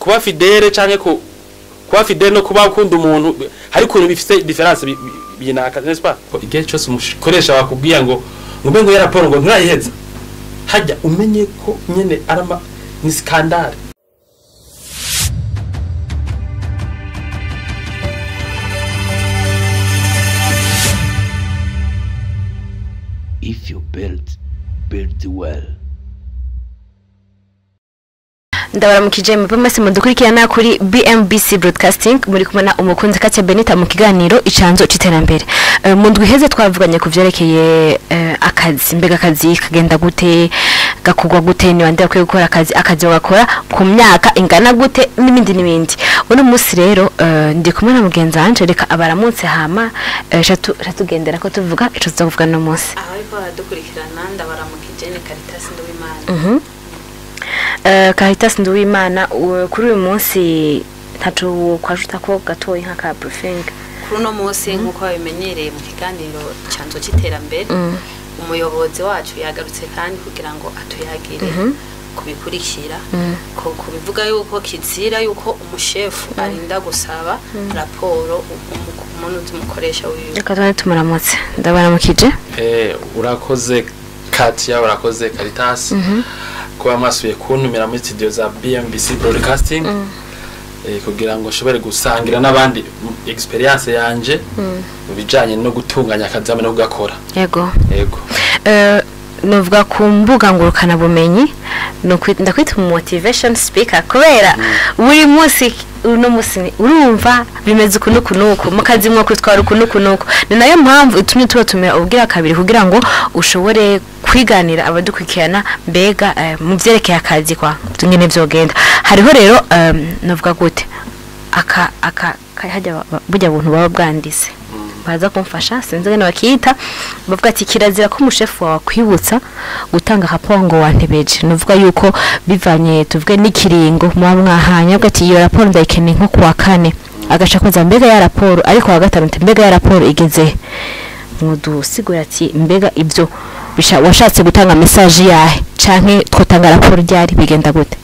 Kuba fidèle canke ku kuba fidèle no kuba ukunda umuntu, hari ukuntu bifise différence binaka, n'est-ce pas? Igihe cyose umukoresha wakubwiye ngo mbe ngo ya raporo ngo nturayiheza, hajya umenye ko nyene arama ni scandale. If you build, build well. Ndabaramukije mwebwe mwese mudukurikirana kuri BMBC Broadcasting, muri kumwe na umukunzi Katia Benita mu kiganiro Icanzo c'Iterambere. Mu ndwi iheze twavuganye ku vyerekeye akazi, mbega akazi kagenda gute, gakugwa gute, ni bande bakwiye gukora akazi, akazi bagakora ku myaka ingana gute, n'ibindi n'ibindi. Uno munsi rero ndi kumwe na mugenzi wanje, reka abaramutse hama shatugendera ko tuvuga ico tuzovuga no munsi. Abariko baradukurikirana ndabaramukije, ni Caritas Nduwimana. Caritas Nduwimana, kuri uyu munsi ntaco kwajuta ko gatoyi nka briefing. Kuri uno munsi, nk'uko babimenyereye mu kiganiro Canzo c'Iterambere, umuyobozi wacu yagarutse kandi kugira ngo atuyagire kubikurikira ko kubivuga yuko kizira yuko umushefu arinda gusaba raporo umuntu umukoresha wiwe. Reka tubone tumuramutse. Ndabaramukije. Urakoze Katia, urakoze Caritas kuba mwasubiye kuntumira muri studio za BMBC Broadcasting kugira ngo nshobore gusangira n'abandi experience yanje mu bijanye no gutunganya akazi hamwe no kugakora. Yego. Yego. Novuga ku mbuga ngurukana bumenyi ndakwita motivation speaker, kubera buri munsi uno munsi urumva bimeze uku nuku nuku mu kazi mwo kwitwara uku nuku nuku. Ni nayo mpamvu itumye tubatumira ubwira kabiri kugira ngo ushobore kwiganira abadukurikirana mbega mu vyerekeye akazi kwa ngene vyogenda. Hariho rero novuga gute aka hajya burya buntu baba bwanditse baza kumfasha, sinzi ngene bakita, bavuga ati kirazira ko umushefu wawe akwibutsa gutanga raporo ngo wantebeje. Nuvuga yuko bivanye tuvuge n'ikiringo muba mwahanye, avuga ati iyo raporo ndayikeneye nko kuwa kane, agaca kuza mbega ya raporo, ariko wa gatanu ati mbega ya raporo igeze. Mudusigura ati mbega ibyo washatse gutanga message yahe, canke twotanga raporo ryari, bigenda gute?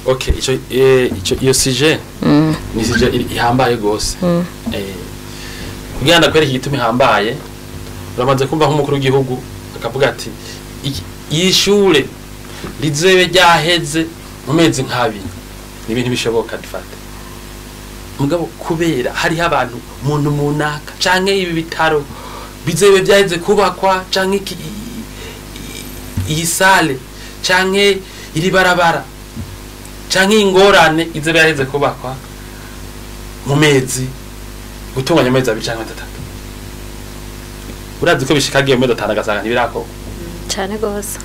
Okay, ico iyo sujet ni sujet ihambaye gose. Kugira ndakwereka igituma ihambaye, uramaze kumva nk'umukuru w'igihugu akavuga ati iyi shure rizebe ryaheze mu mezi nk'abiri, ni ibintu bishoboka dufate. Mugabo kubera hariho abantu umuntu munaka canke ibi bitaro bizebe byaheze kubakwa, canke iyi sale, canke iri barabara, canke ingorane izebe yaheze kubakwa mu mezi, gutunganya amezi 2 canke 3. Urazi ko bishikagiye mu mezi 5 agasanga ntibirakorwa. Cane gose.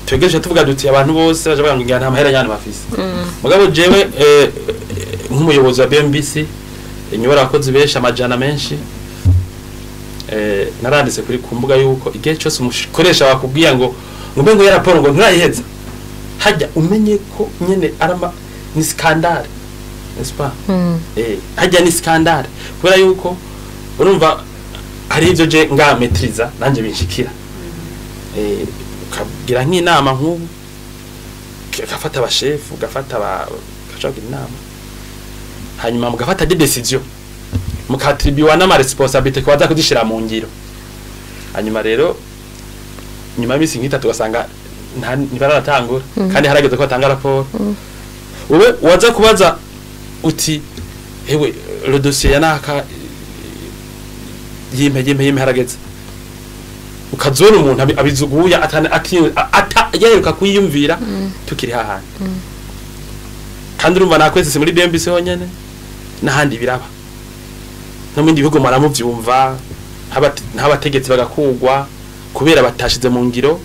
Twegereje tuvuga duti abantu bose baje bavuga ngo ngira nta mahera nyane bafise. Mugabo jewe nk'umuyobozi wa BMBC nyobora abakozi benshi, amajana menshi, naranditse kuri ku mbuga yuko igihe cyose umukoresha wakubwiye ngo mbe ngo ya raporo ngo nturayiheza, hajya umenye ko nyene arama ni scandale, n'est-ce pas? Hajya ni scandale kubera yuko urumva hari ivyo je nga maîtriza nanje binshikira. Ukagira nk'inama nk'ubu, ugafata abashefu, ugafata ugaca inama, hanyuma mugafata des décisions, mukatribuwa n'ama responsabilité ko baza kuzishira mu ngiro. Hanyuma rero nyuma y'imisi nk'itatu ugasanga ntibaratangura, kandi harageze ko batanga raporo. Wowe waza kubaza uti hewe le dossier ya naka yimpe yimpe yimpe harageze, ukazona umuntu abizuguya ata yaheruka kuyiyumvira tukiri hahandi. Kandi urumva nakwese si muri BMBC honyene, n'ahandi biraba, no mu bindi bihugu muramuvyumva, nk'abategetsi bagakugwa kubera batashize mu ngiro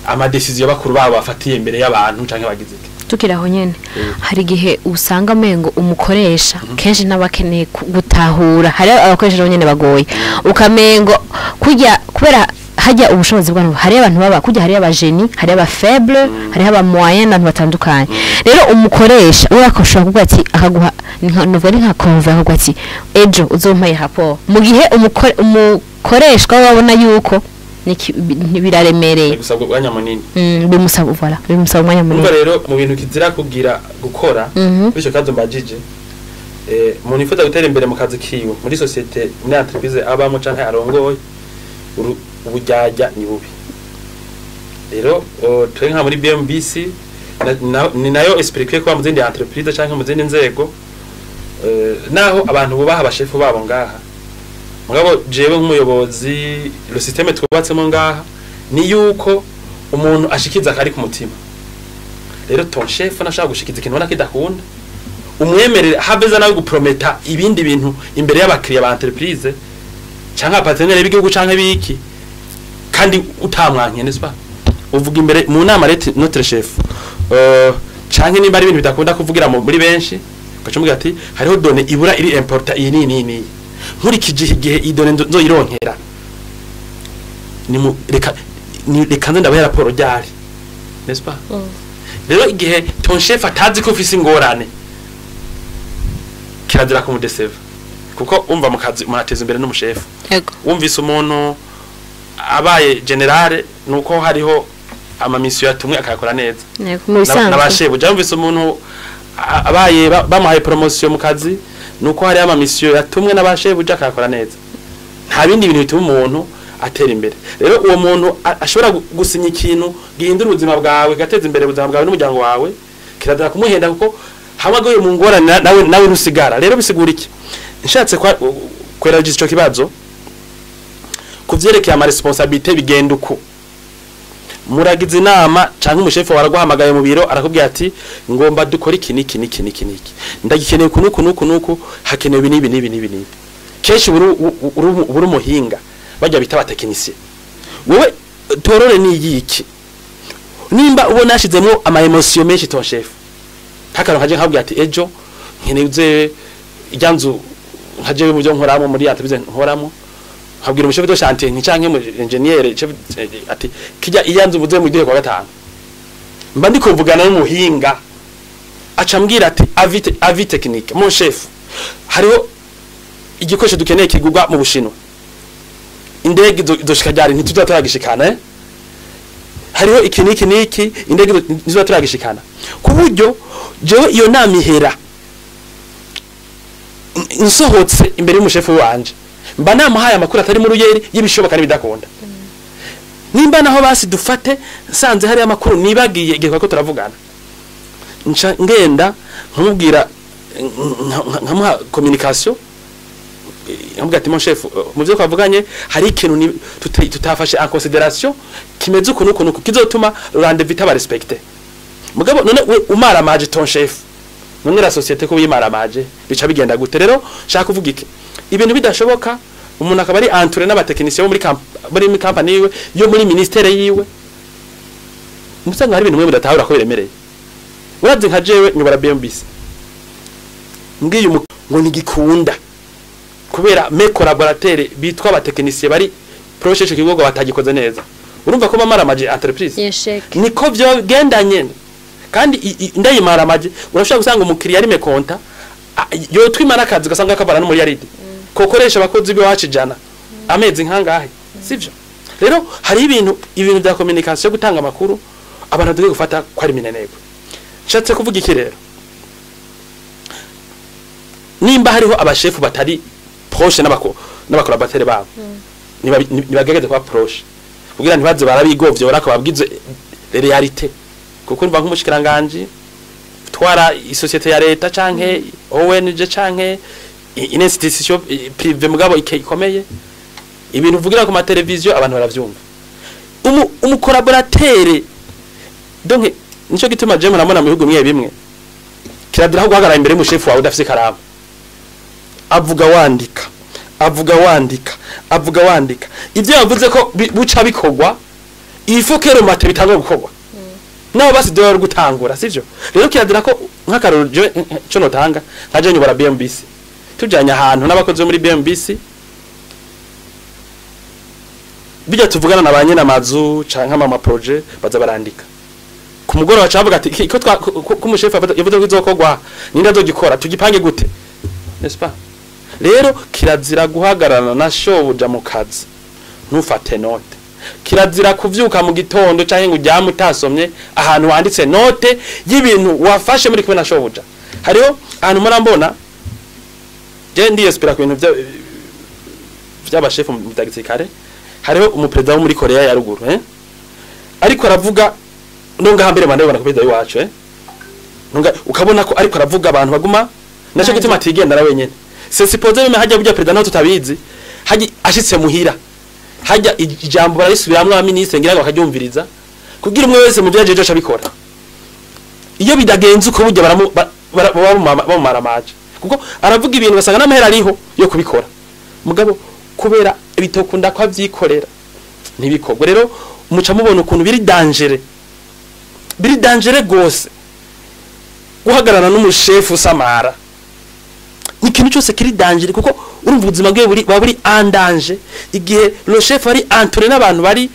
amadecision bakuru babo bafatiye imbere y'abantu canke bagize iki. Tukiri aho nyene, hari igihe usanga amengo umukoresha kenshi n'abakeneye gutahura, hari abakoresha nabo nyene bagoye, ukamengo kujya kubera hajya ubushobozi bw'abantu, hari abantu baba kujya, hari abajeni, hari aba faible, hari aba moyen, n'abantu batandukanye. Rero umukoresha we akoshobora kuvuga ati akaguha nuvuga ni nka convert, akaguha ati ejo uzompaye rapport, mu gihe umukoreshwa wabona yuko Biraremereye, Bigusaba umwanya munini. Bimusaba, voilà, bimusaba umwanya Urumva munini. rero, mu bintu kizira kugira gukora, bityo kazo mbajije, umuntu yifuza gutera imbere mu kazi kiwe, muri société, muri entreprise abamo canke arongoye, uburyarya ni bubi. Rero twe nka muri BMBC ni nayo esprit ikwiye kuba mu zindi entreprise canke mu zindi nzego, naho abantu bubaha abashefu babo ngaha. Mugabo jewe nk'umuyobozi, le système twubatsemo ngaha ni yuko umuntu ashikiza akari ku mutima. Rero ton chef nashaka gushikiza ikintu ubona kidakunda, umwemerere haveza nawe guprometa ibindi bintu imbere y'abakiriya ba entreprise canke abapartenaire b'igihugu canke biki, kandi utamwankiye, n'est-ce pas? Uvuga imbere mu nama reti notre chef, canke nimba ari ibintu bidakunda kuvugira muri benshi, ugaca umubwira ati hariho donnée ibura iri important, iyi ni ni ni nkurikije igihe iyi donnée nzoyironkera, ni mu reka ni reka nze ndabahe raporo ryari, n'est-ce pas? Rero igihe ton chef atazi ko ufise ingorane, kirazira kumudeseva, kuko umva mu kazi umuntu ateza imbere n'umushefu. Wumvise umuntu abaye général, nuko hariho amamisiyo yatumwe akayakora neza. Yego, mu bisanzwe. N'abashebuja, wumvise umuntu abaye bamuhaye promotion mu kazi, nuko hariho amamisiyo yatumwe n'abashebuja akayakora neza. Nta bindi bintu bituma umuntu atera imbere. Rero uwo muntu ashobora gusinya ikintu gihindura ubuzima bwawe, gateza imbere ubuzima bwawe n'umuryango wawe, kirazira kumuhenda, kuko hamwe agoye mu ngorane nawe ntusigara. Rero bisigura iki? Nshatse kweragiza ico kibazo kuvyerekeye ama responsabilité, bigenda uko: muragize inama canke umushefu waraguhamagaye mu biro, arakubwira ati ngomba dukore iki niki niki niki niki, ndagikeneye uku nuku nuku nuku, hakenewe ibi n'ibi n'ibi n'ibi n'ibi. Kenshi uri umuhinga, bajya bita abatekinisiye. Wowe torore ni yiki? Nimba ubona yashizemo ama émotion menshi ton chef, nk'akantu kaje nkabwira ati ejo nkeneye uze ijya nzu, nkaje mu byo nkoramo muri entreprise nkoramo, nkabwira umuchef de chantier nti canke mu ingénieur chef ati kijya iya nzu buze mu gihe kwa gatanu, mba ndiko mvugana n'umuhinga, aca ambwira ati avis technique, mon chef, hariho igikoresho dukeneye kigurwa mu Bushinwa, indege izoshika ryari? Ntituza turagishikana, eh? Hariho iki niki niki, indege ntituza turagishikana. Ku buryo jewe iyo nama ihera nsohotse imbere y'umushefu wanje, mba namuhaye amakuru atari mu ruyeri y'ibishoboka n'ibidakunda. Nimba naho basi dufate nsanze hari amakuru nibagiye igihe ko turavugana, nca ngenda nkamubwira, nkamuha communication, nkamubwira ati mon chef, mu byo twavuganye hari ikintu tutafashe en considération kimeze uku nuku nuku, kizotuma rendez-vous itaba respecté. Mugabo none we umaramaje ton chef, none la société ko wimaramaje, bica bigenda gute? Rero shaka kuvuga iki: ibintu bidashoboka, umuntu akaba ari entouré n'abatekinisiye bo muri company yiwe, yo muri ministère yiwe, musanga hari ibintu mwe mudatahura ko biremereye. Urazi nka jewe nyobora BMBC, mbwiye ngo ntigikunda kubera mes collaborateurs bitwa abatekinisiye bari proche ico kigo batagikoze neza, urumva ko bamaramaje entreprise. Échec. Niko vyogendanye kandi ndayimaramaje. Urashobora gusanga umukiriya ari mécontent, yotwimana akazi, ugasanga akavana no muri yaridi kokoresha abakozi b'iwacu 100 amezi nkangahe, sivyo? Rero hari ibintu bya communication, gutanga amakuru, abantu dukwiye gufata ko ari minenegwe. Nshatse kuvuga iki rero? Nimba hariho abashefu batari proche n'abacollaborateurs babo, nibagerageze kuba proche kugira ntibaze barabigovye, barako babwize réalité, kuko urumva nk'umushikiranganje twara isosiyete ya leta canke ONG canke une institution privée, mugabo ikomeye, ibintu uvugira ku mateleviziyo abantu baravyumva. Umucollaborateur, donc nico gituma je murabona mu bihugu bimwe bimwe kiradira aho guhagarara imbere y'umushefu wawe udafise ikaramu. Avuga wandika, avuga wandika, avuga wandika. Ibyo yavuze ko buca bikorwa, il faut que le matin bitangwe gukorwa nabo basi dore gutangura, sivyo? Rero kiradira ko nk'akaroro je cyo notanga, nka je nyobora BMBC, tujanye ahantu n'abakozi bo muri BMBC, bijya tuvugana na ba nyene amazu canke ama projet, baza barandika. Ku mugoroba cavuga ati ko twa ko umushefu yavuze ko izokorwa, ninde azogikora, tugipange gute, n'est-ce pas? Rero kirazira guhagararana na shobuja mu kazi ntufate note. Kirazira kuvyuka mu gitondo canke ngo uryame utasomye ahantu wanditse note y'ibintu wafashe muri kumwe na shobuja. Hariho ahantu murambona je ndiyespera ku bintu vy'abashefu mu bya gisirikare. Hariho umuperezida wo muri Korea ya ruguru, ariko aravuga nonga hambere bande babona ko perezida w'iwacu, nonga ukabona ko ariko aravuga abantu baguma naco gituma atigenda na wenyene. C'est supposé même hajya burya perezida naho tutabizi, hajya ashitse muhira hajya ijambo bararisubiramwo abaminisitiri ngira ngo bakaryumviriza kugira umwe wese mu vyajeje aca abikora. Iyo bidagenze uko burya bamumaramaje, kuko aravuga ibintu basanga n'amahera ariho yo kubikora, mugabo kubera bitokunda ko avyikorera ntibikorwe. Rero muca mubona ukuntu biri dangereux, biri dangereux gose guhagararana n'umushefu usamara. Ni ikintu cyose kiri dangereux, kuko urumva ubuzima bwe buri buba buri en danger igihe le chef ari entouré n'abantu bari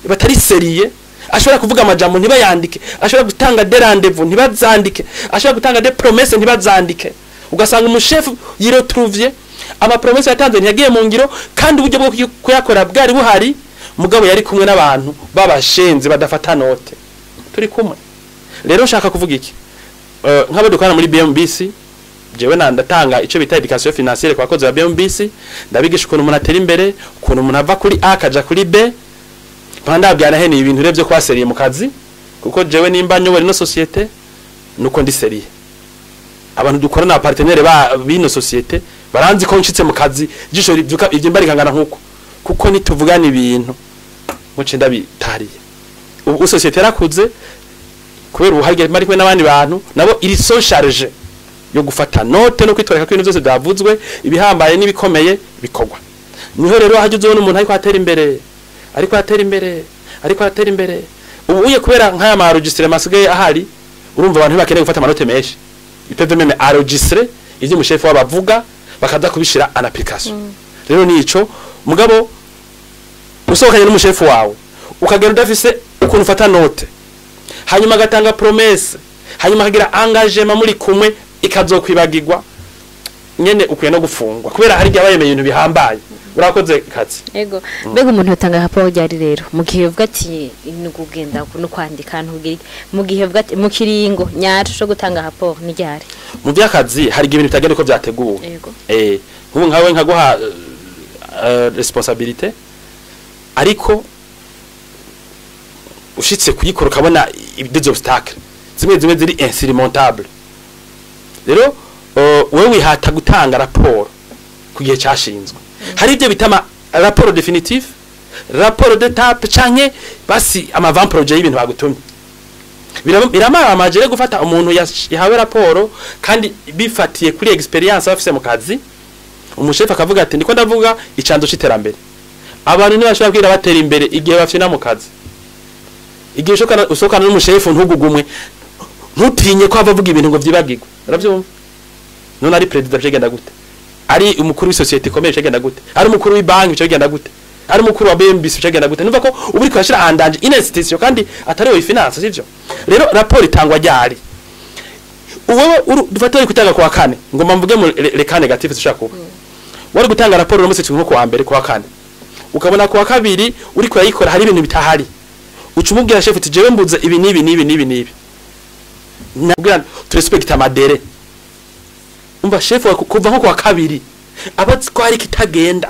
batari sérieux. Ashobora kuvuga amajambo ntibayandike, ashobora gutanga des rendez-vous ntibazandike, ashobora gutanga des promesses ntibazandike. Ugasanga umushefu yiretrouviye ama promesses yatanze ntiyagiye mu ngiro, kandi uburyo bwo kuyakora bwari buhari, mugabo yari kumwe n'abantu babashenzi badafata note. Turi kumwe rero, nshaka kuvuga iki? Nk'abo dukorana muri BMBC, jewe na ndatanga ico bita éducation financière ku bakozi ba BMBC. Ndabigisha ukuntu umuntu atera imbere, ukuntu umuntu ava kuri A akaja kuri B. Mpanda hene ibintu rero byo kuba sérieux mu kazi, kuko jewe nimba nyobora ino société nuko ndi sérieux. Abantu dukorana na partenaire ba bino société baranzi ko nshitse mu kazi jisho rivyuka ivyo mbarikangana nkuko, kuko nituvugana ibintu muce ndabitariye. Ubu société yarakuze kubera ubuharige bari kumwe n'abandi bantu nabo iri so chargé yo gufata note no kwitwararika ko ibintu byose byavuzwe, ibihambaye n'ibikomeye bikorwa. Niho rero hajya uzobona umuntu ariko atera imbere, ariko atera imbere, ariko atera imbere. Ubu uye kubera nk'aya ma enregistrement asigaye ahari, urumva abantu ntibakeneye gufata ama notes menshi. Ils peuvent même enregistrer ivyo umushefu wabo avuga, bakaza kubishira en application. Rero nico mugabo usohokanye n'umushefu wawe ukagenda udafise ukuntu ufata note, hanyuma agatanga promesse, hanyuma akagira engagement muri kumwe ikazokwibagirwa nyene, ukwiye no gufungwa kubera hari igihe bayemeye ibintu bihambaye. Urakoze kazi. Ego, mbega umuntu yotanga raporo ryari rero, mu gihe uvuga ati ni kugenda no kwandika ntugira iki? Mu gihe uvuga ati mu kiringo nyaco co gutanga raporo ni ryari? Mu by'akazi hari igihe ibintu bitagenda uko byateguwe. Nk'ubu nkawe nkaguha responsabilité, ariko ushitse kuyikora ukabona des obstacles zimwe zimwe ziri insurmontable. Rero wewe wihata gutanga raporo ku gihe cyashinzwe. Hari ibyo bita ama rapport définitif, rapport d'étape, canke basi ama avant projet y'ibintu bagutumye. Biramaramaje rero gufata umuntu yahawe raporo kandi bifatiye kuri expérience bafise mu kazi. Umushefu akavuga ati ndiko ndavuga icanzo c'iterambere, abantu ntibashobora kwira batera imbere igihe bafina mu kazi. Igihe usohokana n'umushefu ntugugumwe, ntutinye ko ava avuga ibintu ngo vyibagirwe. Uravyumva? None ari président vyegenda gute? Ari umukuru w'isosiyete ikomeye vyegenda gute? Ari umukuru w'ibanki vyegenda gute? Ari umukuru wa BMBC vyegenda gute? Numva ko ubu uriko urashira en danger une institution kandi atari we finance, sivyo? Rero raporo itangwa ryari? Uwewe dufate uri gutanga kuwa kane, ngomba mvuge mu les cas négatifs zishobora kuba. Wari gutanga raporo uno munsi nko kuwa mbere, kuwa kane, ukabona kuwa kabiri uriko urayikora hari ibintu bitahari, uca umubwira chef uti jewe mbuze ibi n'ibi n'ibi n'ibi n'ibi, nabwira turespecte ama délais. Umva, chef wa kuva nko kuwa kabiri aba azi ko hari kitagenda,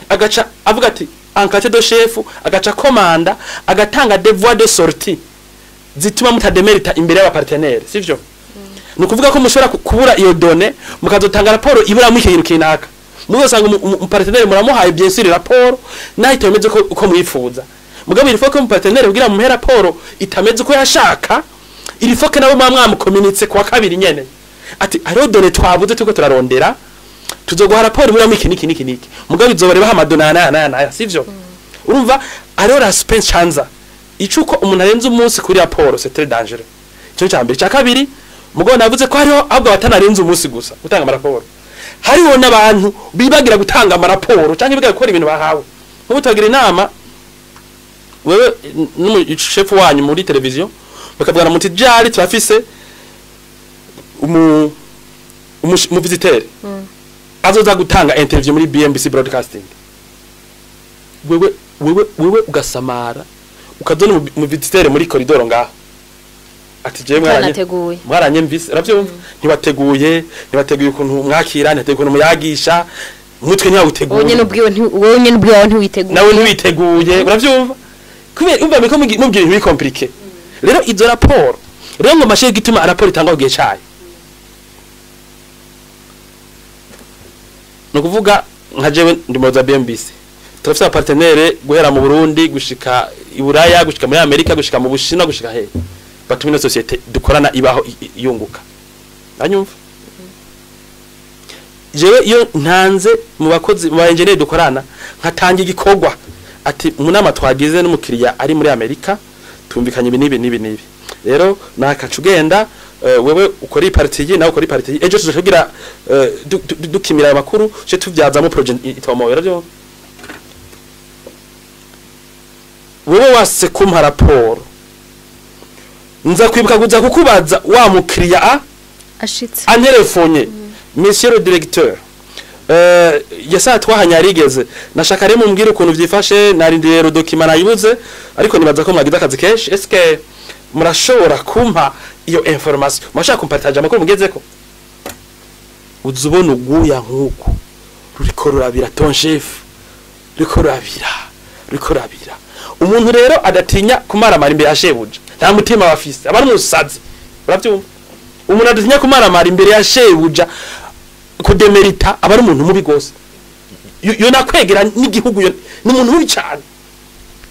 agaca avuga ati en qualité de chef, agaca komanda agatanga des voies de sortie zituma mutademerita imbere y'aba partenaire, sivyo? Ni ukuvuga ko mushobora kubura iyo donnée, mukazotanga raporo iburamo ikintu kinaka. Muzosanga umu partenaire muramuhaye bien sûr raporo naho itameze uko mwifuza, mugabo il faut ko umu partenaire kugira mumuhe raporo itameze uko yashaka, il faut que nabo muba mwamukominitse kuwa kabiri nyene ati hariho donnée twabuze turiko turarondera, tuzoguha raporo iburamo iki niki niki niki, mugabo izobareba ama données aya n'aya n'aya, sivyo? Urumva hariho l'aspect chanza icuko umuntu arenze umunsi kuri raporo, c'est très dangereux. Ico cya mbere. Cya kabiri, mugabo navuze ko hariho ahubwo batanarenze umunsi gusa gutanga amaraporo, hariho n'abantu bibagira gutanga amaraporo cyangwa bibagira gukora ibintu bahawe. Nk'ubu tubagira inama wewe n'umushefu wanyu muri televiziyo, bakavugana muti jari turafise umu visiteur azoza gutanga interview muri BMBC Broadcasting. Wewe Wewe ugasamara ukazona mu visiteur muri corridor ngaho ati jewe Utanateguye. Mwaranye mvise, uravyumva? Ntibateguye ukuntu mwakira, ntibateguye ukuntu muyagisha, umutwe ntiwawuteguye. Wowe nyene ubwiwe ntiwiteguye. Nawe ntiwiteguye, uravyumva? Kubera umva miko mubwira ibintu biri compliqué. Rero izo raporo, rero ngo mashe gituma raporo itangwa ku gihe cayo. No kuvuga nka jewe ndi mu za BMBC. Turafise aba partenaire guhera mu Burundi gushika i Buraya, gushika muri Amerika, gushika mu Bushinwa, gushika he. Batuma ino société dukorana ibaho yunguka. Anyumva? Jewe iyo ntanze mu bakozi mu ba engineer dukorana nkatanga igikorwa ati mu nama twagize n'umukiriya ari muri Amerika tumvikanye ibi n'ibi n'ibi n'ibi. Rero nakaca ugenda wewe ukora i partie nawe ukora i partie, ejo tuzogira dukimira ayo makuru cyo tuvyazamo projet itomoye, uravyumva? Wewe wase kumpa raporo, nza kwibuka kuza kukubaza wa mukiriya ashitse anterefonye, monsieur le directeur, yasa twahanye yarigeze, nashaka rero mumbwire ukuntu vyifashe, narindiriye rero document nayibuze, ariko nibaza ko mwagize akazi kenshi, est-ce que murashobora kumpa iyo information, murashaka kumpartage amakuru mugezeko? Uzubona uguya nkuko ruriko rurabira ton chef, ruriko rurabira, ruriko rurabira. Umuntu rero adatinya kumaramara imbere ya shebuja nta mutima bafise, aba ari umusazi, uravyumva? Umuntu adatinya kumaramara imbere ya shebuja kudemerita aba ari umuntu mubi gose. Yo nakwegera n'igihugu, yo ni umuntu mubi cyane.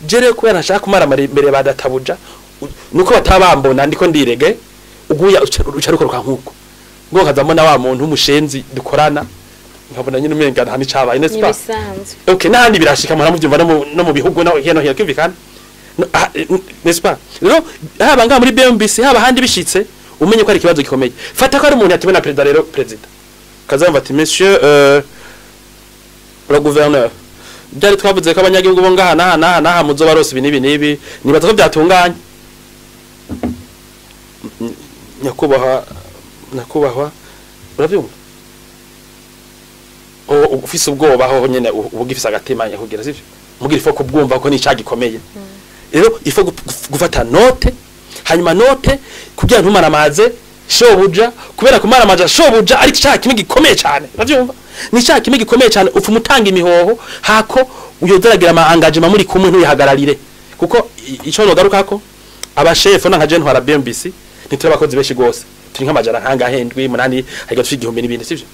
Jere kubera nashaka kumaramara imbere ba databuja nuko batabambona ndiko ndirege, uguya uca rukoroka nkuko ngo nkazamo na wa muntu w'umushenzi dukorana, nkabona nyine umenga nta n'icabaye, n'est-ce pas? Nibisanzwe. Okay, n'ahandi birashika, muramuvyumva no mu bihugu no hino hino kumvikana. No, n'est-ce pas? Rero haba ngaha muri BMBC, haba handi bishitse, umenye ko ari ikibazo gikomeye. Fata ko ari umuntu yatumwe na perezida. Rero perezida kazamva ati monsieur le gouverneur, byari twavuze ko abanyagihugu bo ngaha naha naha naha muzoba rose ibi n'ibi n'ibi, nibaza ko byatunganye. Nyakubahwa, uravyumva? O ufise ubwoba aho nyene uba ugifise agatima kugira sivyo, mugira ifo kubwumva ko ni icaha gikomeye. Rero ifo gufata note, hanyuma note kugira ntumaramaze shobuja, kubera kumaramaza shobuja ari icaha kimwe gikomeye cyane, uravyumva? Ni icaha kimwe gikomeye cyane. Upfa umutanga imihoho hako uyozaragira ama engagement muri kumwe ntuyihagararire. Kuko ico nogarukako, abashefu na nka je ntwara BMBC, ntituri abakozi benshi gose, turi nk'amajana nkangahe, ndwi, munani, haiga turi 1000 n'ibindi, sivyo?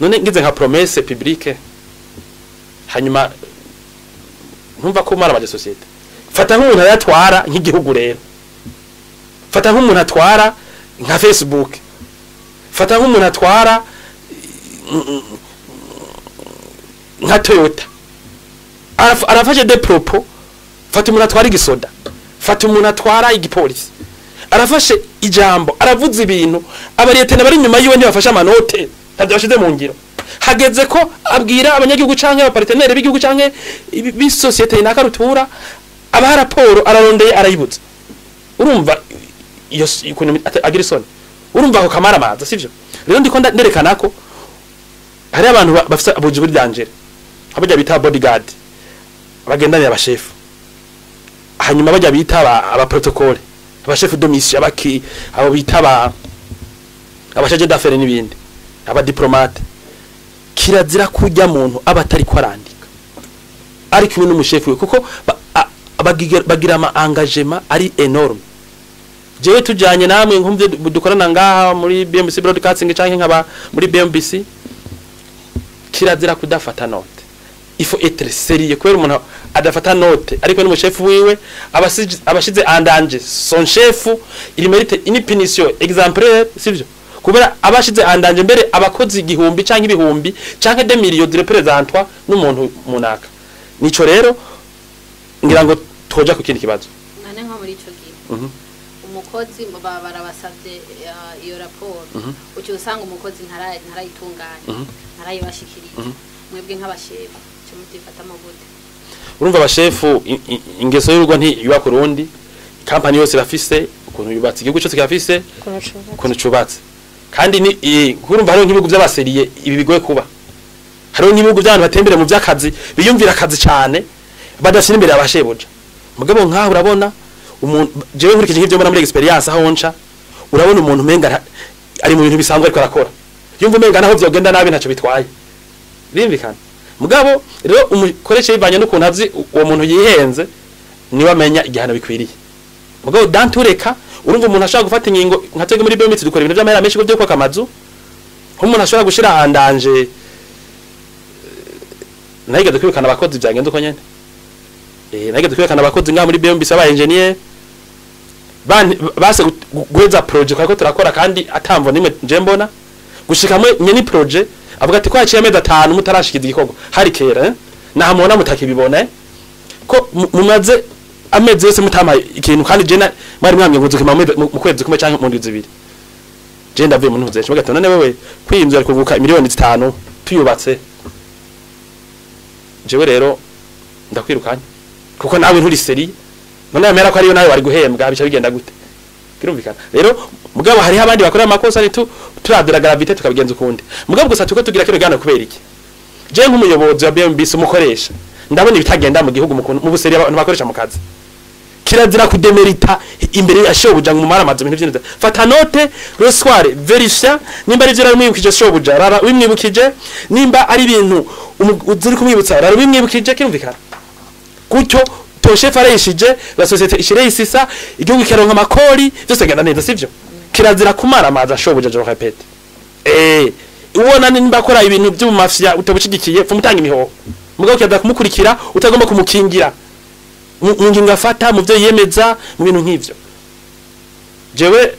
None ngize nka promesse publique hanyuma ntumva ko mara société, fata nk'umuntu ayatwara nk'igihugu, rero fata nk'umuntu atwara nka Facebook, fata nk'umuntu atwara nka Toyota, arafashe des propos, fata umuntu atwara igisoda, fata umuntu atwara igipolisi, arafashe ijambo, aravuze ibintu, abariyetena bari inyuma yiwe ntibafashe ama notes, ntabyo bashize mu ngiro. Hageze ko abwira abanyagihugu canke aba partenaires b'igihugu canke b'isosiyete inaka rutura, abaha raporo, ararondeye arayibuza. Urumva iyo ukuntu agira isoni? Urumva ako kamaramaza, sivyo? Rero ndiko nderekana ko hari abantu bafise ubuzi buri danger, abajya bita bodyguard bagendanira abashefu, hanyuma bajya bita aba protocole, abashefu de mission, abaki abo bita aba chargés d'affaires n'ibindi, aba diplomate. Kirazira kujya muntu aba atari ko arandika ari kumwe n'umushefu we, kuko bagira ama engagement ari énorme. Jewe tujanye namwe nkumvye dukorana ngaha muri BMBC Broadcasting canke nkaba muri BMBC, kirazira kudafata note. Il faut être sérieux, kubera umuntu adafata note ariko n'umushefu wiwe abashize en danger son chef. Il mérite une punition exemplaire, sivyo? Kubera abashize en danger mbere abakozi igihumbi canke ibihumbi canke des millions de représentants n'umuntu munaka. Nico rero ngira ngo toja ku kindi kibazo. Nane nko muri ico gihe umukozi baba barabasavye iyo raporo, uca usanga umukozi ntarayitunganya, ntarayibashikiriza, mwebwe nk'abashefu cyo mutifatamo gute? Urumva abashefu, ingeso y'urugo ntiyubaka urundi. Kampani yose irafise ukuntu yubatse, igihugu cyose kirafise ukuntu cubatse. Kandi ni urumva hariho nk'ibihugu by'abaseriye ibi bigoye kuba. Hariho n'ibihugu by'abantu batembere mu by'akazi, biyumvira akazi cyane, badashyira imbere abashebuja. Mugabo nkaho urabona umuntu, jewe nkurikije nk'ivyo mbona muri experience aho nca, urabona umuntu umenga ari mu bintu bisanzwe ariko arakora, yumva umenga naho vyogenda nabi ntacyo bitwaye. Birumvikana. Mugabo rero umukoresha bivanye n'ukuntu azi uwo muntu yihenze, niwe amenya igihano bikwiriye. Mugabo dantureka urumva umuntu ashobora gufata ingingo nka twebwe muri BMT dukora ibintu by'amahera menshi byo kubaka amazu, nk'umuntu ashobora gushira ahandanje nayigeze kwirukana abakozi byagenda uko nyene. Nayigeze kwirukana abakozi ngaha muri BMB aba engineer base guheza project kwako turakora kandi atamvo nimwe nje mbona gushikamwe nyene projet avuga ati ko yaciye amezi 5 mutarashikiza igikorwa hari kera nahamubona mutakibibona ko mumaze amezi yose mutamaye ikintu kandi je mwari mwamye nguzukima mu kwezi kumwe canke mu ndwi zibiri. Je ndavuye mu ntuze cyo none wewe kwiyinzu ari kuvuka miliyoni 5 tuyubatse, jewe rero ndakwirukanye kuko nawe nturi seri, none yamera ko ariyo nawe wari guhembwa bica bigenda gute? Kirumvikana. Rero mugabo hariho abandi bakora amakosa ari turadura gravité tukabigenza ukundi. Mugabo gusa tuko tugira kino gana kubera iki? Je nk'umuyobozi wa BMB umukoresha ndabona ibitagenda mu gihugu mu buseri abantu bakoresha mu kazi. Kirazira kudemerita imbere ya shobuja ngo mumara amazu ibintu byinshi. Fata note le soir verifia nimba ari byo mwibukije shobuja rara wimwibukije, nimba ari ibintu uzuri kumwibutsa rara wimwibukije. Kirumvikana. Gutyo ton chef arayishije la société ishireyisisa igihugu kironka amakori byose genda neza, sivyo? Kirazira kumara amazi ashobuja, je répète. Ubona nimba akora ibintu byo mu mafia utabushigikiye fumutanga imihoho. Mugabo kirazira kumukurikira utagomba kumukingira mu ngingo afata mu byo yemeza mu bintu nk'ivyo. Jewe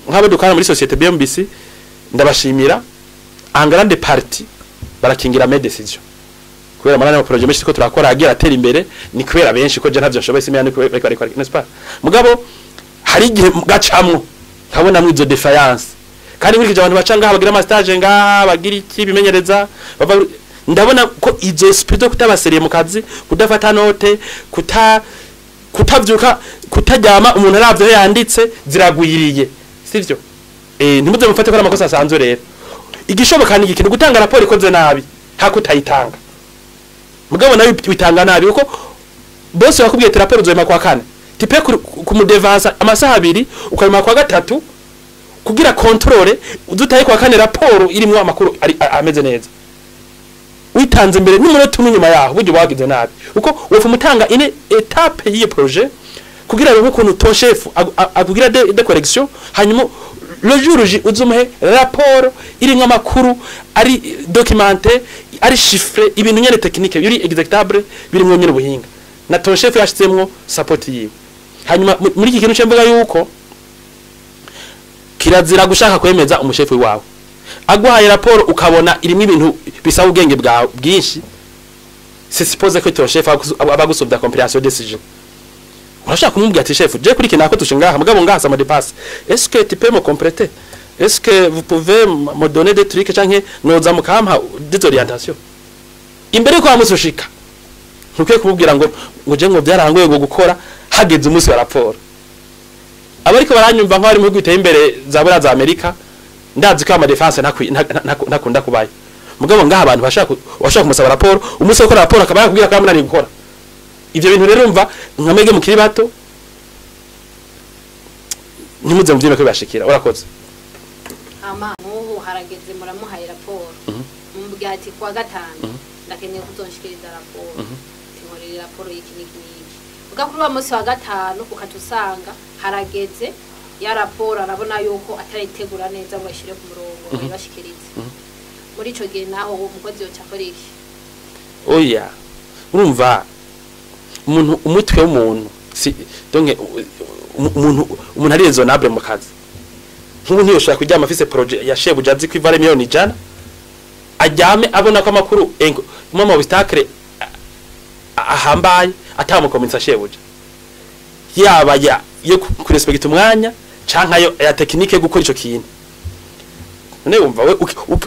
nk'abo dukana muri société BMBC ndabashimira en grande partie barakingira mes décisions. Kubera marana mu projet menshi ko turakora agira atera imbere ni kubera benshi ko je ntavyo nshoboye simenya ni kubera ariko n'est-ce pas? Mugabo hari igihe gacamwo nkabona mu izo défaillance kandi nkurikije abantu baca ngaha bagira ama stage ngaha bagira iki bimenyereza bava, ndabona ko izo esprit zo kutabaseriye mu kazi, kudafata note, kutavyuka, kutaryama umuntu aravyo yanditse ziragwiriye, sivyo? Ntimuze mufate ko ari amakosa asanzwe. Rero igishoboka ni ikintu gutanga raporo ikoze nabi hakutayitanga. Mugabo nawe bitanga nabi kuko bose bakubwiye ati raporo uzoyima kwa kane, tipe kumudevansa amasaha 2 ukayima kwa 3 kugira controle udutaye kwa kane raporo irimo amakuru ameze neza. Witanze mbere n'umunota umwe nyuma yaho buryo wagize nabi uko wofu mutanga ine etape y'iyo projet kugira ngo ukuntu ton chef akugira de correction, hanyuma le jour J uzumuhe raporo irimo amakuru ari documenté ari chiffré, ibintu nyene technique biri executable birimo nyene ubuhinga na ton chef yashizemwo support yiwe. Hanyuma muri iki kintu cemvuga yuko kirazira gushaka kwemeza umushefu wawe aguhaye raporo ukabona irimo ibintu bisaba ubwenge bwawe bwinshi, c'est supposé que ton chef abagusubda compréhension décision. Urashaka kumubwira ati chef je kuri kinako tushingaha mugabo ngaha ça me dépasse, est-ce que tu peux me compléter, est-ce que vous pouvez me donner des trucs canke noza mukampa des orientations imbere ko amusushika. Ntukwiye kumubwira ngo je ngo byarangoye ngo gukora hageze umunsi wa raporo. Abariko baranyumva nko ari mu guteye imbere za bura za Amerika ndazi ko ama defense ntakunda kubaye. Mugabo ngaha abantu bashaka kumusaba raporo umunsi wo gukora raporo akaba yakubwira ko yamunaniye gukora. Ivyo bintu rero umva nkamege mukiri bato ntimuze muvyime ko bibashikira. Urakoze. Ama muhu harageze muramuhaye raporo mumubwira ati kwa gatanu ndakeneye kuzonshikiriza raporo, tinkorera raporo y'iki n'iki n'iki. Uga kuri wa munsi wa gatanu ukatusanga harageze ya raporo arabona yuko ataritegura neza ngo ashire ku murongo ibashikirize. Muri ico gihe naho uwo mukozi yoca akora iki? Oya urumva umuntu umutwe w'umuntu si donc umuntu ari raisonnable mu kazi. Nk'ubu ntiyoshobora kuryama afise projet ya shebuja azi ko ivara miliyoni 100 aryame abona ko amakuru mu obstacle ahambaye atamukomensa shebuja, yaba ya yo kurespecta umwanya canka yo ya technique yo gukora ico kintu. None wumva we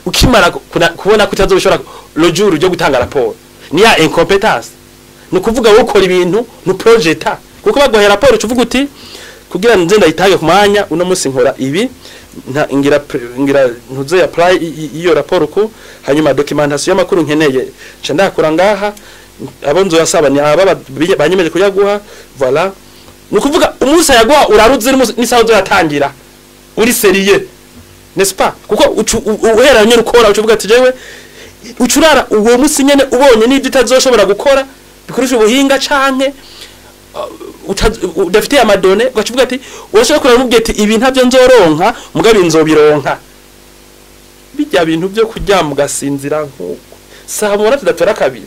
ukimara kubona ko utazoshobora le jour ryo gutanga raporo ni ya incompetence, ni kuvuga wowe ukora ibintu no projeta kuko baguhaye raporo ucuvuga uti Kugira nze ndayitage ku mwanya, uno munsi nkora ibi, ngira ngira ntuze apply iyo raporo ku hanyuma documentation y'amakuru nkeneye nca ndakura ngaha, abo nzoyasaba ni aba banyemeje kuyaguha. Voilà, ni ukuvuga umunsi ayaguha uraruzi n'isaha uzoyatangira uri sérieux, n'est-ce pas? Kuko uhera nyene ukora, ucuvuga ati jewe ucurara uwo munsi nyene ubonye n'ibyo utazoshobora gukora bikurusha ubuhinga canke udafitiye ama données, ugacuvuga ati urashobora kurara umubwiye ati ibi ntabyo nzoronka, mugabe nzobironka. Bijya bintu byo kuryama ugasinzira nkuko saa mubona tudatora kabiri,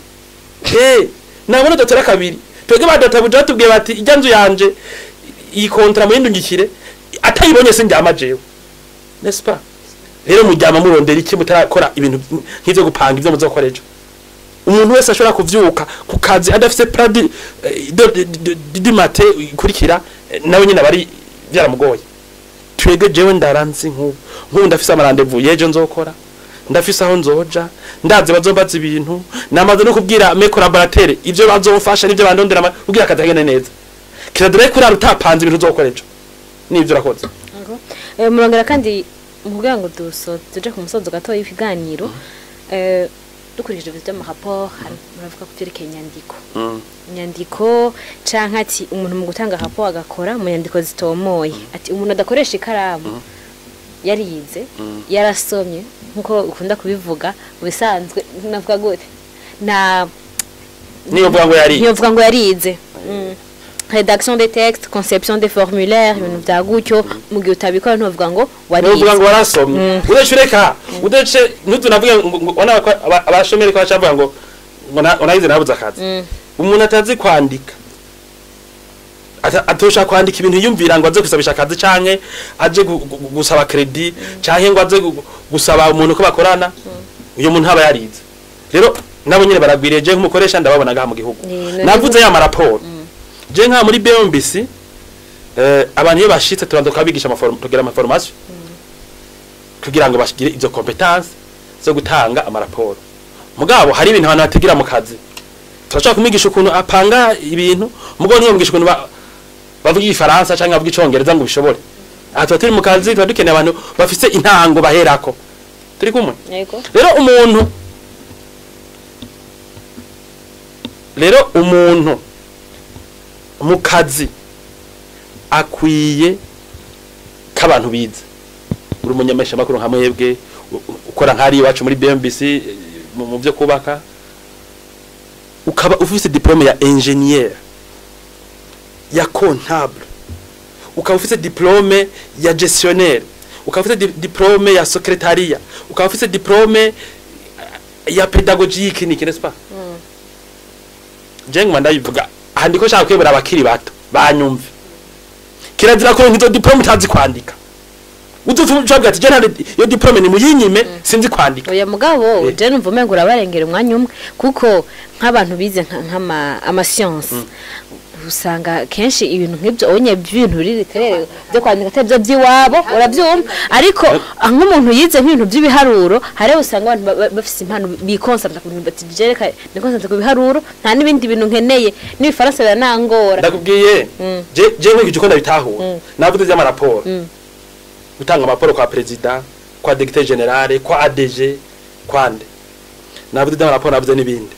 nabona tudatora kabiri. Twebwe badatabuja batubwiye bati ijya nzu yanje iyi contrat muyindungikire, atayibonye sindyama jewe, n'est-ce pas? Rero muryama murondera iki mutarakora ibintu nk'ivyo gupanga ivyo muzokora ejo? Umuntu wese ashobora kuvyuka ku kazi adafise plan du matin ikurikira, nawe nyine abari byaramugoye. Twebwe jewe ndaranzi nk'ubu ndafise ama rendez-vous yejo nzokora, ndafise aho nzoja, ndazi bazombaza ibintu, namaze no kubwira mes collaborateurs ivyo bazomfasha n'ivyo bandondera kugira akazi kagende neza. Kirazira kurara utapanze ibintu uzokora ejo nivyo urakoze. Murongera kandi kugira ngo tuje ku musozo gato y'ikiganiro, dukurikije ibintu by'ama rapports, muravuga ku byerekeye inyandiko, inyandiko canke ati umuntu mu gutanga rapport agakora mu nyandiko zitomoye, ati umuntu adakoresha ikaramu yarize, yarasomye nkuko ukunda kubivuga mu bisanzwe, navuga gute na Niyo mvuga ngo yari ntiyovuga ngo yarize. Rédaction des textes, conception des formulaires, ibintu vya gutyo, mu gihe utabikora ntuvuga ngo niyo mvuga warize. Ngo warasomye, udece ureka udece ntutunavuge ngo ona ko abashomeri ko bacavuga ngo nayize nabuze akazi. Umuntu atazi kwandika, atosha kwandika ibintu yumvira ngo aze gusabisha akazi canke aje gusaba crédit canke ngo aze gusaba umuntu ko bakorana, uyo muntu aba yarize. Rero nabo nyene baragwiriye, je nk'umukoresha ndababona ngaha mu gihugu. Navuze ya ma rapports, je nka muri BMBC, abantu iyo bashitse tubanza tukabigisha tugira ama formations kugira ngo bashigire izo compétences zo gutanga ama rapports. Mugabo hari ibintu abantu bategira mu kazi, turashobora kumwigisha ukuntu apanga ibintu, mugabo ntiyomwigisha ukuntu bavuga igifaransa canke bavuga icongereza ngo bishobore. Aha tuba turi mu kazi, tuba dukeneye abantu bafise intango baherako. Turi kumwe? Yego. Rero umuntu mu kazi akwiye k'abantu bize. Uri umunyameshamakuru nka mwebwe, ukora nk'ari iwacu muri BMBC, mu byo kubaka, ukaba ufise diplôme ya ingénieur, ya comptable, ukaba ufise diplôme ya gestionnaire, ukaba ufise diplôme ya secrétariat, ukaba ufise diplôme ya pédagogie, iki niki, n'est-ce pas? Je nguma ndabivuga aha, ndiko nshaka kwebera abakiri bato banyumve: kirazira ko izo diplôme utazi kwandika. Uzovuga ati je nta iyo diplôme, ni muyinyime, sinzi kwandika. Oya mugabo, je numva umengo urabarengera umwanya umwe, kuko nk'abantu bize nk'ama ama science usanga kenshi ibintu nk'ibyo onye by'ibintu biri littéraire byo kwandika atari byo by'iwabo, urabyumva? Ariko nk'umuntu yize nk'ibintu by'ibiharuro, hariho usanga abantu bafise impano, biconcentra ku bintu, bati jereka niconcentra ku biharuro, nta n'ibindi bintu nkeneye, n'ibifaransa biranangora. Ndakubwiye, je nkurikije uko ndabitahura, navuze vy'ama rapports, gutanga ama rapports kwa président, kwa directeur général, kwa ADG, kwande. Navuze vy'ama rapports, navuze n'ibindi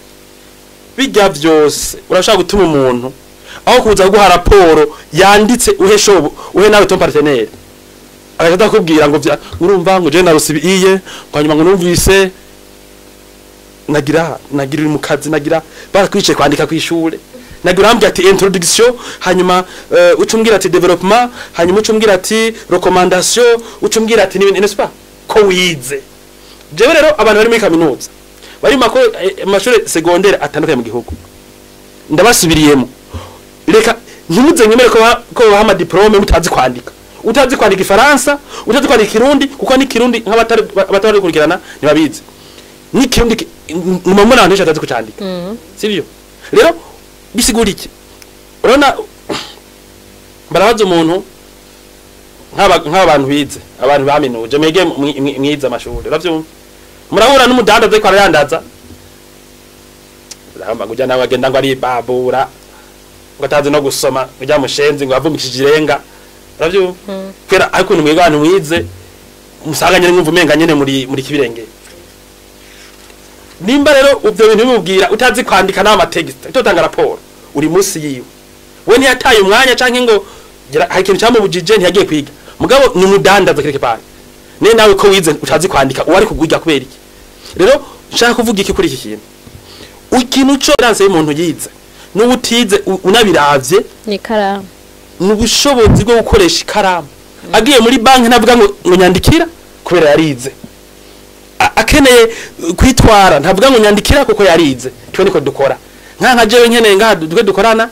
bijya vyose. Urashaka gutuma umuntu aho kuza guha raporo yanditse, uhe shobo, uhe nawe ton partenaire, agaca akubwira ngo urumva ngo je narusibi iye kwanyuma, ngo numvise nagira uri mu kazi, nagira barakwicaye kwandika kwishure, nagira urambwira ati introduction, hanyuma ucumbwira ati développement, hanyuma ucumbwira ati recommandation, ucumbwira ati n'ibindi, n'est-ce pas ko wize? Jewe rero abantu bari muri kaminuza, bari mu mashuri secondaire atandukanye mu gihugu, ndabasubiriyemo: reka ntimuze mwemere ko baha ama diplômes mutazi kwandika, utazi kwandika ifaransa, utazi kwandika ikirundi, kuko n'ikirundi nk'abatari abatari kurikirana ntibabizi n'ikirundi, muma mbona abantu benshi batazi kucandika, sibyo? Rero bisigura iki? Urabona barabaza umuntu nk'abantu bize, abantu baminuje, mwege mwize amashuri, uravyumva, murahura n'umudandaza ariko arayandaza, uramba ngo ujya nawe agenda ngo aribabura, ngo atazi no gusoma, ujya mushenzi ngo avumikishije irenga. Uravyumva? Kubera ariko ukuntu mwebwe abantu mwize musanga nyene mwumva umenga nyene muri kibirenge. Nimba rero ivyo bintu bimubwira utazi kwandika n'ama texte, utotanga raporo, uri munsi yiwe. We ntiyataye umwanya canke ngo hari ikintu cyamubujije, ntiyagiye kwiga. Mugabo ni umudandaza quelque part. Ne nawe ko wize utazi kwandika, uwari kugwiga kubera iki? Rero nshaka kuvuga iki kuri iki kintu? Ikintu cyo ranse y'umuntu yize n'ubutize unabiravye ni ikaramu, ni ubushobozi bwo gukoresha ikaramu. Agiye muri banki ntavuga ngo nyandikira kubera yarize. Akeneye kwitwara ntavuga ngo nyandikira kuko yarize. Twe niko dukora. Nka jewe nkeneye ngaha dukwe dukorana,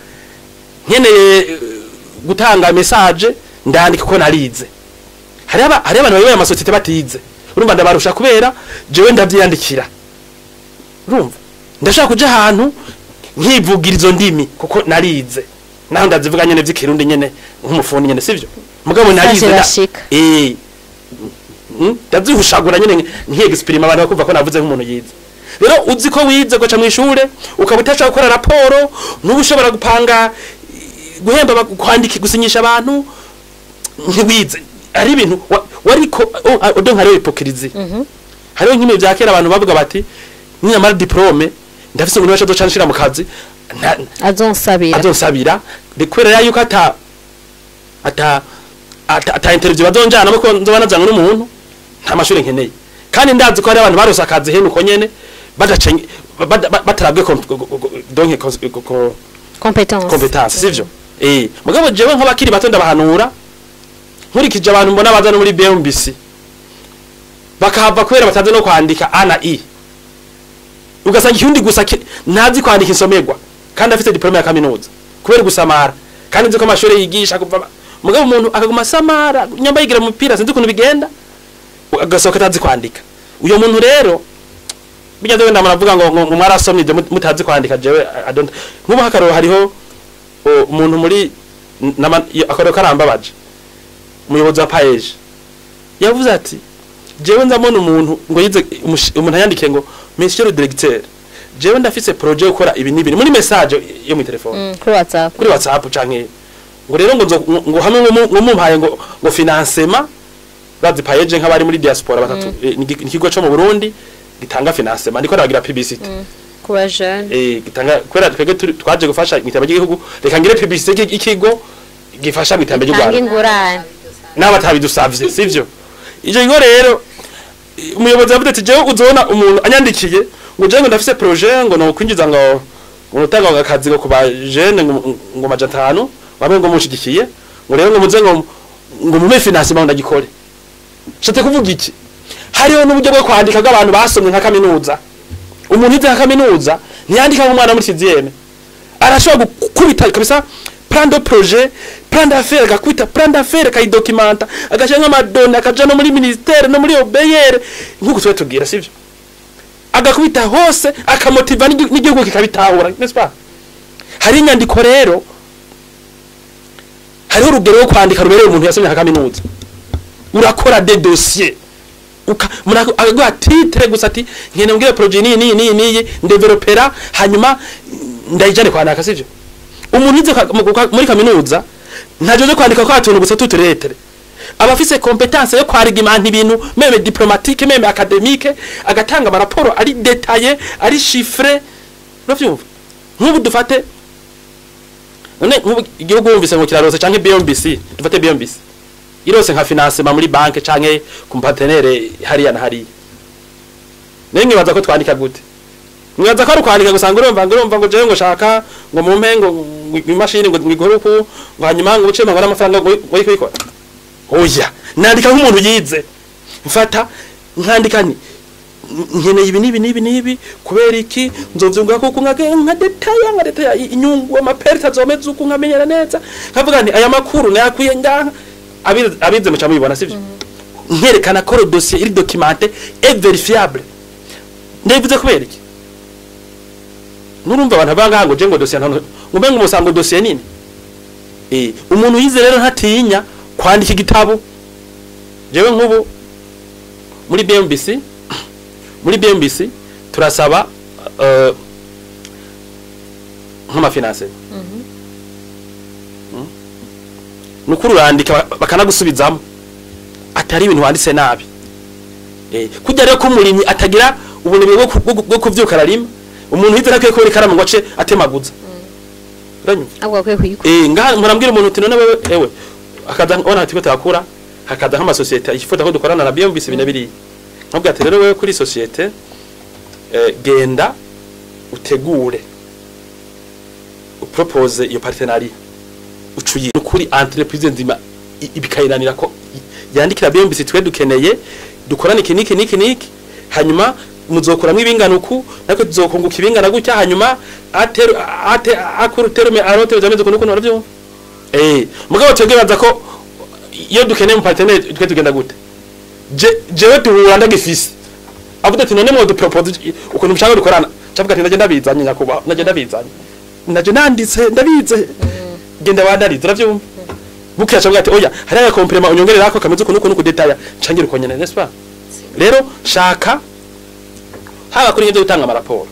nkeneye gutanga message ndandika ko narize. Hari abantu bayoboye amasosiyete batize. Urumva ndabarusha kubera jewe ndavyiyandikira. Urumva ndashaka kuja ahantu nkivugira izo ndimi kuko narize. Naho ndazivuga nyene vy'ikirundi nyene nk'umufundi nyene, sivyo? Mugabo narize ndazihushagura nyene nkiexprime abantu bakumva ko navuze nk'umuntu yize. Rero uzi ko wize goca mu ishure ukaba utashaka gukora raporo, n'ubu ushobora gupanga guhemba, kwandika, gusinyisha abantu, ntiwize. Ari ibintu wariko donc hariho hypocrisie. Hariho nk'ibintu vya kera abantu bavuga bati ninyamara diplome ndafise umuntu wacu azoca anshira mu kazi azonsabira kubera yuko ata interview bazonjana ko nzoba nazanywe n'umuntu nta mashuri nkeneye. Kandi ndazi ko hari abantu barose akazi hene uko nyene batarabwe donc compétence, sivyo? Mugabo jewe nk'abakiri bato ndabahanura, nkurikije abantu mbona baza no muri BMBC bakahava kubera batazi no kwandika A na I. Ugasanga ikirundi gusa ntazi kwandika insomerwa kandi afite diplome ya kaminuza kubera gusamara. Kandi nzi ko amashuri yigisha kuva, mugabo umuntu akaguma samara nyamba yigira umupira sinzi ukuntu bigenda, agasohoka atazi kwandika. Uyo muntu rero bijya jewe ndamuravuga ngo mwarasomye ibyo mutazi kwandika, jewe I don't. Nkubu hakaroro hariho umuntu muri akaroro karambabaje, umuyobozi wa PAEJ yavuze ati jewe nzamona umuntu ngo yize, umuntu yandike ngo monsieur le directeur, jewe ndafise projet yo gukora ibi n'ibi muri message yo mu telefone kuri WhatsApp, kuri WhatsApp canke ngo rero ngo hamwe ngo mumpaye ngo financement. Bazi PAEJ nk'abari muri diaspora batatu, ni ikigo cyo mu Burundi gitanga financement, ndiko ndabagira publicité kuba jeune gitanga kubera twebwe twaje gufasha mw'iterambere ry'igihugu, reka ngire publicité ikigo gifasha mw'iterambere ry'u Rwanda n'abatabidusavye, sivyo? Icyo kigo rero umuyobozi yavuze ati jewe uzobona umuntu anyandikiye ngo jewe ngo ndafise projet ngo no kwinjiza ngo utanga akazi ngo kuba jeune ngo 500 bamwe ngo mushigikiye ngo rero ngo muze ngo mume financement ndagikore. Nshate kuvuga iki? Hariho n'uburyo bwo kwandika bw'abantu basomye nka kaminuza. Umuntu yize nka kaminuza ntiyandika nk'umwana muri 6e. Arashobora gukubita kabisa plan de projet, plan d'affaires, agakwita plan d'affaires akayidocumenta, agashira nk'amadoni, akaja no muri ministère no muri OBR nkuko twe tubwira, sivyo? Agakubita hose akamotiva n'igihugu kikabitahura, n'est-ce pas? Hari inyandiko rero, hariho urugero rwo kwandika rubereye umuntu yasomye nka kaminuza. Urakora des dossiers, akaguha titre gusa ati nkene mbwire projet ni ni ndevelopera hanyuma ndayijane kwandika, sivyo? Umuntu yize muri kaminuza ntajoje kwandika kwa tuntu gusa tuturetere, abafise compétence yo kwarigimanta ibintu même diplomatique même académique, agatanga amaraporo ari détaillé ari chiffré. Uravyumva? Nk'ubu dufate none nk'ubu igihugu wumvise ngo kirarose canke BMBC, dufate BMBC irose nka financement muri banke canke ku partenaire hariya na hariya, nayo mwibaza ko twandika gute? Mwibaza ko ari ukwandika gusa ngo urumva ngo jewe ngo shaka ngo mumpe ngo imashini ngo ngikore uku ngo hanyuma ngo uce ngo amafaranga ngo yikora? Oya, nandika nk'umuntu yize. Mfata nkandika nti nkeneye ibi n'ibi n'ibi n'ibi kubera iki, nzovyunguka kuko nka detaya inyungu amaperta azomeza uku nkamenyera neza, nkavuga nti aya makuru nayakwiye ngaha. Abize muca mubibona, sivyo? Nkerekana ko dossier iri documenté et vérifiable. Ndabivuze kubera iki? Nurumva abantu bangaha ngo je ngo dossier ntango ngo mbe ngo musango dossier nini. Umuntu yize rero ntatinya kwandika igitabo. Jewe nk'ubu muri BMBC turasaba nk'amafinance. Nukuri urandika bakanagusubizamo atari ibintu wanditse nabi. Kujya rero ko umurimyi atagira ubunebwe bwo kuvyuka ararima, umuntu yize nakwiye kubona ikaramu ngo ace atemaguza. Uranyumva? Ahubwo akwiye kuyikora. Ngaha murambwira umuntu uti none wewe ewe akaza ona ati ko takura hakaza nk'ama société yifuza ko dukorana na BMBC binabiri. Nkabwira ati rero wewe kuri société genda utegure upropose iyo partenariat ucuye kuri entreprise nzima ibikayinanira ko yandikira BMBC twe dukeneye dukorane iki niki niki niki, hanyuma muzokuramwe ibingana uku nako tuzokunguka ibingana gutya, hanyuma ateru ate akuru terume arote zameze kuno kuno navyo. Mugabo twebwe baza ko iyo dukeneye mu partenaire twe tugenda gute, jewe duhura ndagifise avuga ati none mwo propose ukuntu mushaka dukorana, cavuga ati ndaje ndabizanye nyakuba, ndaje ndabizanye, ndaje nanditse ndabize, genda wandarize uravyumva. Bukira cavuga ati oya hari aga complément unyongerera ako kameze ukuntu ukuntu kudetaya cangira uko nyene, n'est-ce pas? Rero shaka haba kuri ibyo gutanga amaraporo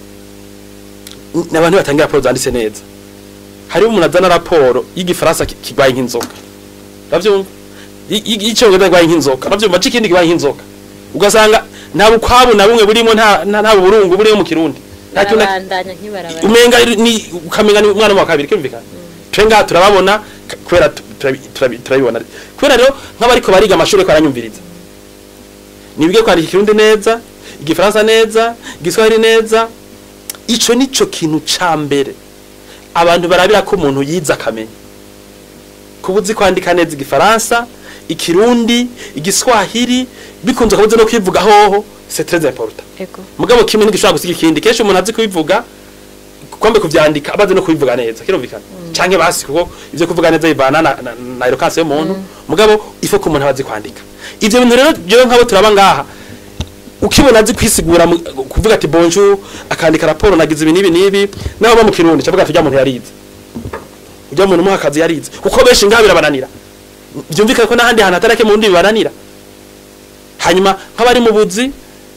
n'abantu batanga raporo zanditse neza. Hari umuntu azana raporo y'igifaransa kigwaye nk'inzoka, uravyumva, y'icongereza kigwaye nk'inzoka, uravyumva, c'ikindi kigwaye nk'inzoka, ugasanga nta bukwabu na bumwe burimo, nta burungu burimo mu Kirundi, nta kintu barabandanya nkibarabara umenga ni ukamenga ni umwana wa kabiri kimvikana. Twe ngaha turababona kubera turabibona kubera rero nk'abariko bariga amashuri ko aranyumviriza nibige kwandika Ikirundi neza, Igifaransa neza, Igiswahili neza. Ico nico kintu ca mbere abantu barabira ko umuntu yize akamenya kubuzi kwandika neza Igifaransa, Ikirundi, Igiswahili, bikunze kubuze no kwivuga hoho, c'est très important. Ego. Mugabo kimwe ntigishobora gusiga ikindi, kenshi umuntu azi kubivuga kwambe kuvyandika abaze no kubivuga neza kirumvikana, canke basi kuko ivyo kuvuga neza bivana na eloquence y'umuntu. Mugabo ifo ko umuntu abazi kwandika ivyo bintu rero jewe nkabo turaba ngaha ukibona azi kwisigura kuvuga ati bonjour, akandika raporo nagize ibi nibi nibi, naho ba mu Kirundi cavuga ati ujya muntu yarize, ujya muntu umuha akazi yarize, kuko benshi ngaha birabananira. Byumvikana ko n'ahandi hantu atarake mu ndi bibananira. Hanyuma nk'abari mu buzi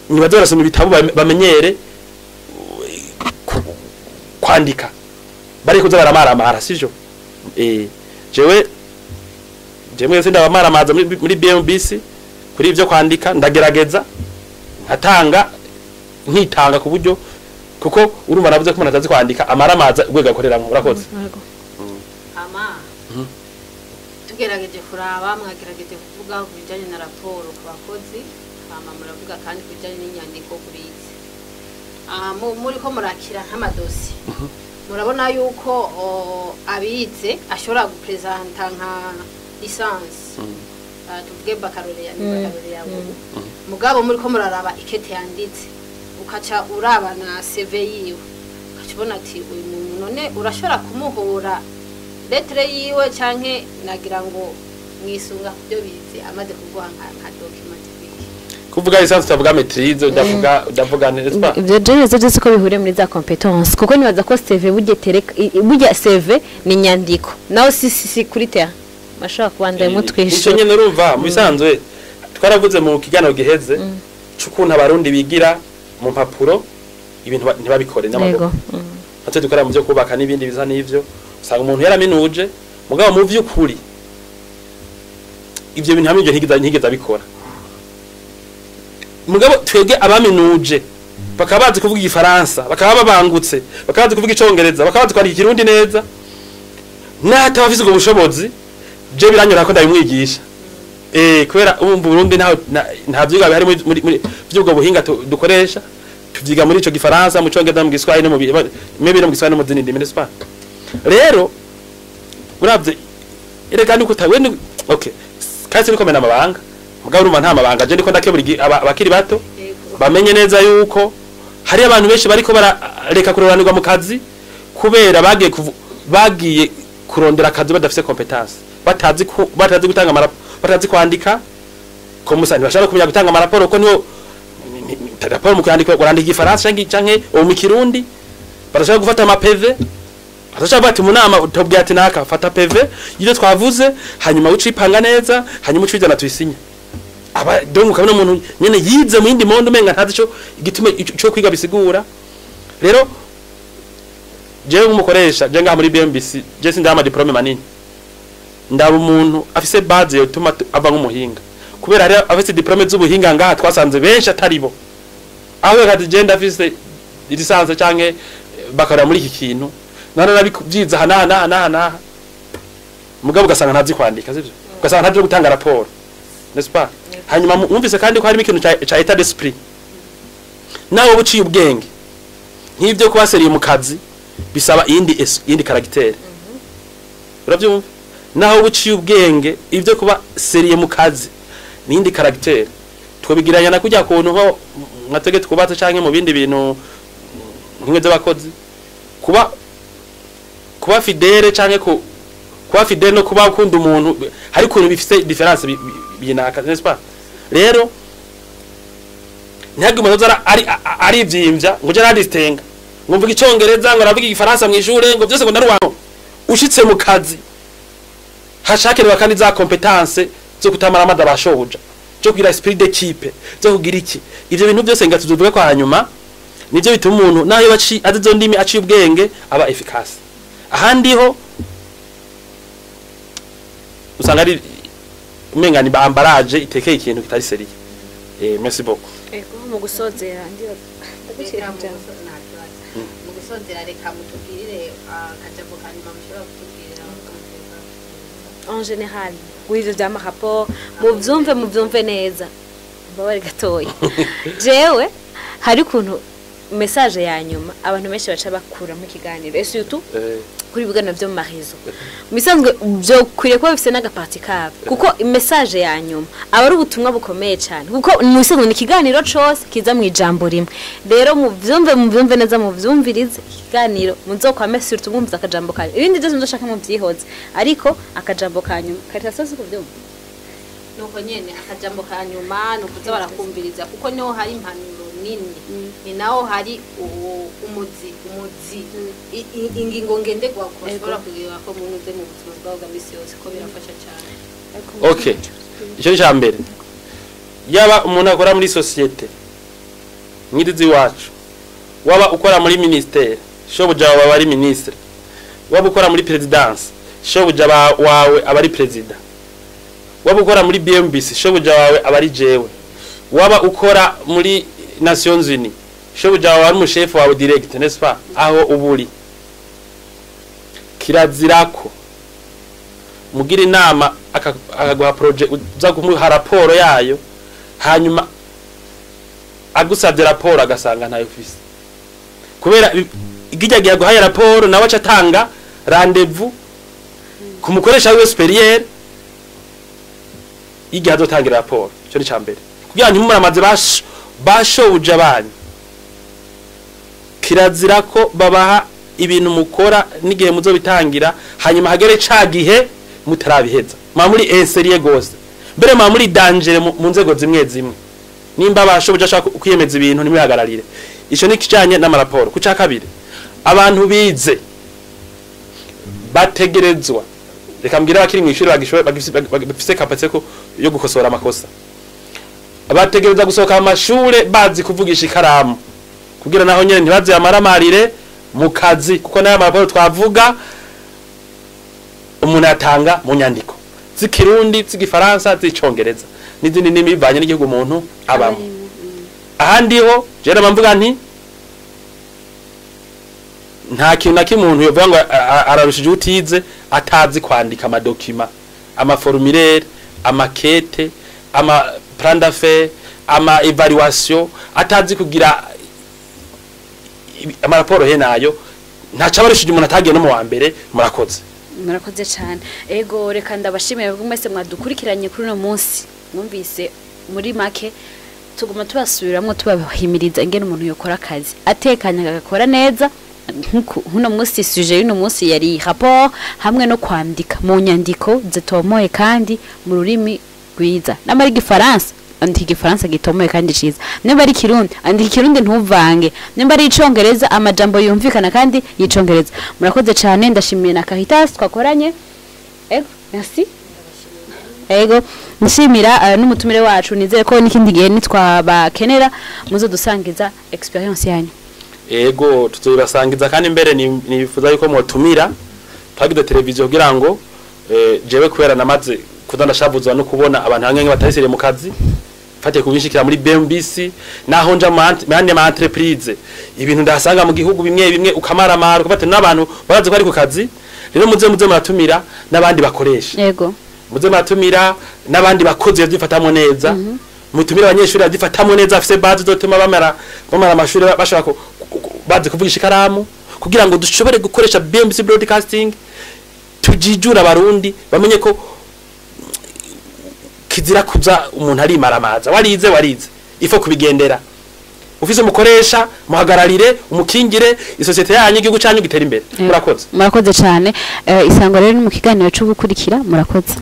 nibaze barasoma ibitabo bamenyere kwandika, bari kuza baramaramara sivyo? Jewe mwese ndabamaramaza muri BMBC kuri ivyo kwandika, ndagerageza nkatanga nkitanga ku buryo, kuko urumva navuze ko umuntu atazi kwandika amaramaza urwego akoreramwo. Urakoze. Ama tugerageje kuraba, mwagerageje kuvuga ku bijanye na raporo ku bakozi, hama muravuga kandi ku bijanye n'inyandiko ku bize. Muri ko murakira nk'amadosi, murabona yuko abize ashobora gupresenta nka licence, tuvuge baccalauréat, ni baccalauréat ubu, mugabo muri ko muraraba ikete yanditse ukaca uraba na CV yiwe, ukaca ubona ati uyu muntu none urashobora kumuhura lettre yiwe canke nagira ngo mwisunga kubyo bize amaze kuguha nka document biki. Kuvuga licence utavuga maîtrise, udavuga neza. Ibyo jewe byose ko bihuriye muri za compétence, kuko nibaza ko CV burya tereka burya CV ni inyandiko, naho si kuri terrain bashobora kubandanya mutwisha. Ico nyene urumva mu bisanzwe twaravuze mu kiganiro giheze c'ukuntu abarundi bigira mu mpapuro ibintu ntibabikore n'amaboko. Natwe dukora mu byo kubaka n'ibindi bisa n'ivyo, usanga umuntu yaraminuje mugabo mu vy'ukuri ivyo bintu hamwe ivyo ntigeze abikora. Mugabo twebwe abaminuje bakaba bazi kuvuga Igifaransa, bakaba babangutse, bakaba bazi kuvuga Icongereza, bakaba bazi kwandika Ikirundi neza, n'ataba afise ubwo bushobozi je biranyura ko ndabimwigisha. Kubera ubu mu Burundi nta vyigwa bihari muri vy'ubwo buhinga dukoresha, tuvyiga muri ico Gifaransa, mu Congereza, mu Giswahili no mu maybe no mu Giswahili no mu zindi ndimi, n'est-ce pas? Rero uravye erega nuko utawe okay, kandi siniko mena amabanga, mugabo urumva nta mabanga je ndiko ndakebura abakiri bato bamenye neza yuko hari abantu benshi bariko barareka kuroranirwa mu kazi kubera bagiye kurondera akazi badafise compétence, batazi gutanga amaraporo, batazi kwandika komusa, ntibashaka kumenya gutanga amaraporo ko niyo raporo mu kwandika urandika Igifaransa canke mu Kirundi, barashaka gufata ama PV, barashaka bati mu nama utobwiye ati naka fata PV y'ivyo twavuze, hanyuma ucipanga neza, hanyuma ucizana tuyisinye. Aba donc ukabona umuntu nyene yize mu yindi monde umenga ntazi ico igitume ico kwiga bisigura. Rero jewe nk'umukoresha je ngaha muri BMBC je sindaha ama diplôme manini, Ndaba umuntu afise base yotuma ava nk'umuhinga, kubera hari afise diplôme z'ubuhinga ngaha twasanze benshi atari bo, aho kati afise licence canke bakora muri iki kintu none nabivyiza hana hana hana hana, mugabo ugasanga ntazi kwandika, sivyo? Ugasanga ntazi gutanga rapport, n'est-ce pas? Hanyuma mwumvise kandi ko harimo ikintu ca état d'esprit. Nawe buciye ubwenge nk'ibyo kuba sérieux mu kazi bisaba iyindi caractère, uravyumva? Naho buciye ubwenge, ibyo kuba sérieux mu kazi n'indi caractère. Twobigiranya na kujya kuntu nko nka twebwe twubatse canke mu bindi bintu nk'imwe z'abakozi, kuba fidèle canke kuba fidèle no kuba ukunda umuntu, hari ukuntu bifise différence binaka, n'est-ce pas? Rero ntihagire umuntu aza ari ivyimvya ngo uje aranditenga, ngo mvuga Icongereza, ngo aravuga Igifaransa mw'ishure, ngo byose ngo ndaruwano. Ushitse mu kazi hashakenewe kandi za compétences zo kutamara amada bashobuja, zo kugira esprit d'équipe, zo kugira iki, ivyo bintu byose nga tuzovuga ko hanyuma nivyo bituma umuntu naho baci azi izo ndimi, aciye ubwenge, aba efficace. Ahandi ho usanga ari umenga ni emballage itekeye ikintu kitari sérieux. Merci beaucoup. Ego, mu gusozera ndagucira ijambo. Mu gusozera, reka mutubwirire akajambo ka nyuma mushobora kutubwirira. En général, w'ivyo vy'ama rapports, muvyumve neza, mbabare gatoya. Jewe hari ukuntu message ya nyuma abantu benshi baca bakura mu kiganiro, et surtout kuri ibiganiro vyo mu ma réseaux. Mu bisanzwe byo kwiriye kuba bifise n'aga partie kabo, kuko message ya nyuma aba ari ubutumwa bukomeye cyane, kuko mu bisanzwe ni ikiganiro cose kiza mu ijambo rimwe. Rero muvyumve neza, muvyumvirize ikiganiro, muzokwame surtout mwumviza akajambo kanyu. Ibindi byose muzoshaka muvyihoze, ariko akajambo ka nyuma karitasi kuvyumva. Nuko nyene akajambo ka nyuma ni ukuza barakumviriza, kuko niho hari impanuro nini, ni naho hari umuzi ingingo ngenderwako bashobora kugira ko munyuze mu buzima bwabo bwa misi yose, ko birafasha cyane. Okay, icyo ni icya mbere. Yaba umuntu akora muri société nk'irizi iwacu, waba ukora muri ministère, shobuja wawe aba ari ministre, waba ukora muri présidence, shobuja wawe aba ari président, waba ukora muri BMBC, shobuja wawe aba ari jewe, waba ukora muri Nations Unies, shobuja wawe ari umushefu wawe direct, n'est-ce pas? Aho uburi kirazira ko mugira inama akaguha projet, uza kumuha raporo yayo, hanyuma agusabye raporo agasanga ntayo ufise, kubera igijya gihe aguhaye raporo nawe aca atanga rendez-vous ku mukoresha wiwe supérieur y'igihe azotangira raporo. Icyo ni mbere, kugira ngo ntimuramaze bashobuja banyu. Kirazira ko babaha ibintu mukora n'igihe muzobitangira, hanyuma hagere ca gihe mutarabiheza. Muba muri sérieux gose, mbere muba muri danger mu nzego zimwe zimwe. Nimba bashoboje ashaka kwiyemeza ibintu, ntimwihagararire. Ico ni kijanye n'amaraporo. Ku ca kabiri, abantu bize bategerezwa, reka mbwira abakiri mw'ishuri bagifise capacité ko yo gukosora amakosa, bategereza gusohoka mu mashure bazi kuvugisha ikaramu, kugira naho nyene ntibaze amaramarire mu kazi, kuko nayo amaraporo twavuga umuntu atanga mu nyandiko z'Ikirundi, z'Igifaransa, z'Icongereza n'izindi ndimi bivanye n'igihugu umuntu abamo. Ahandi ho jewe nama mvuga nti nta kintu na kimwe umuntu yovuga ngo ararushije utize atazi kwandika ama documents, ama formulaires, amakete, ama plan d'affaires, ama évaluation, atazi kugira amaraporo he nayo, ntaco abarushije umuntu atagiye no mu wa mbere. Murakoze. Murakoze cyane. Ego, reka ndabashimiye mwese mwadukurikiranye kuri uno munsi. Mwumvise muri make tuguma tubasubiramwo, tubahimiriza ingene umuntu yokora akazi atekanye, agakora neza. Nkuno munsi sujet y'uno munsi yari rapport hamwe no kwandika mu nyandiko zitomoye kandi mu rurimi rwiza. Namara Igifaransa, andika Igifaransa gitomoye kandi ciza. Nimba ari Ikirundi, andika Ikirundi, ntuvange. Nimba ari Icongereza, amajambo yumvikana kandi y'Icongereza. Murakoze cyane. Ndashimiye na Caritas twakoranye. Ego, merci. Ego, nshimira n'umutumire wacu. Nizere ko n'ikindi gihe nitwabakenera muzodusangiza expérience yanyu. Ego, tuzobibasangiza, kandi mbere nifuza yuko mwotumira twagize televiziyo kugira ngo Jewe kubera namaze kudandashavuzwa no kubona abantu hamwe batariseriye mu kazi, fatiye kubishikira muri BMBC, naho nja mu yandi ma entreprise, ibintu ndasanga mu gihugu bimwe bimwe ukamaramara ukafata n'abantu barazi ko ari ku kazi. Rero muze muratumira n'abandi bakoresha, yego, muze muratumira n'abandi bakozi bavyifatamwo neza, mutumire abanyeshuri bavyifatamwo neza, bafise base zotuma bamara amashuri bashobora bazi kuvugisha ikaramu, kugira ngo dushobore gukoresha BMBC Broadcasting tujijura abarundi bamenye ko kizira kuza umuntu ari maramaza. Warize ifo kubigendera, ufise umukoresha muhagararire, umukingire, isosiyete yanyu, igihugu cyanyu gitera imbere. Murakoze, murakoze cyane. Isango rero ni mu kiganiro cyo gukurikira. Murakoze.